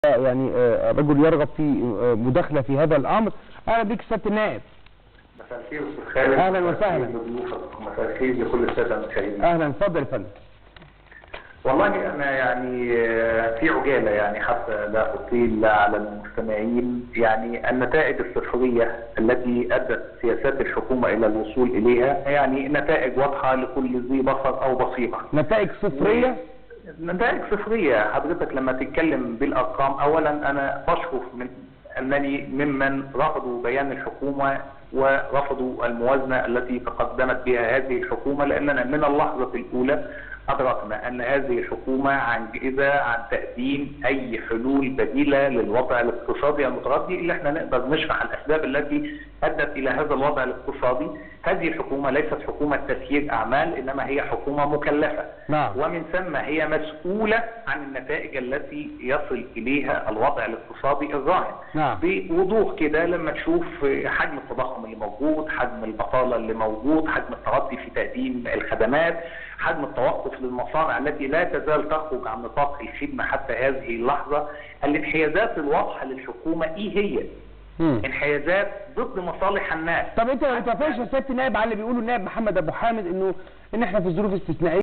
يعني رجل يرغب في مداخله في هذا الامر. اهلا بك سيادة النائب. مساء الخير استاذ خالد. اهلا وسهلا. مساء الخير لكل السادة المشاهدين. اهلا، اتفضل يا فندم. والله انا يعني في عجالة، يعني حتى لا اطيل على المستمعين، يعني النتائج الصفريه التي ادت سياسات الحكومة الى الوصول اليها يعني نتائج واضحة لكل ذي بصر او بصيرة. نتائج صفريه؟ نتائج صفريه. حضرتك لما تتكلم بالارقام، اولا انا بشرف من انني ممن رفضوا بيان الحكومة ورفضوا الموازنة التي تقدمت بها هذه الحكومة، لاننا من اللحظة الاولى أدركنا أن هذه الحكومة عاجزة عن تقديم أي حلول بديلة للوضع الاقتصادي المتردي اللي احنا نقدر نشرح الأسباب التي أدت إلى هذا الوضع الاقتصادي. هذه الحكومة ليست حكومة تسيير أعمال، إنما هي حكومة مكلفة. نعم. ومن ثم هي مسؤولة عن النتائج التي يصل إليها الوضع الاقتصادي الراهن. نعم. بوضوح كده لما تشوف حجم التضخم اللي موجود، حجم البطالة اللي موجود، حجم التردي في تقديم الخدمات، حجم التوقف للمصانع التي لا تزال تخرج عن نطاق الخدمة حتى هذه اللحظة، الانحيازات الواضحة للحكومة إيه هي؟ انحيازات ضد مصالح الناس. طب انت ما بتوافقش يا سيادة النائب على اللي بيقوله النائب محمد ابو حامد انه ان احنا في ظروف استثنائية؟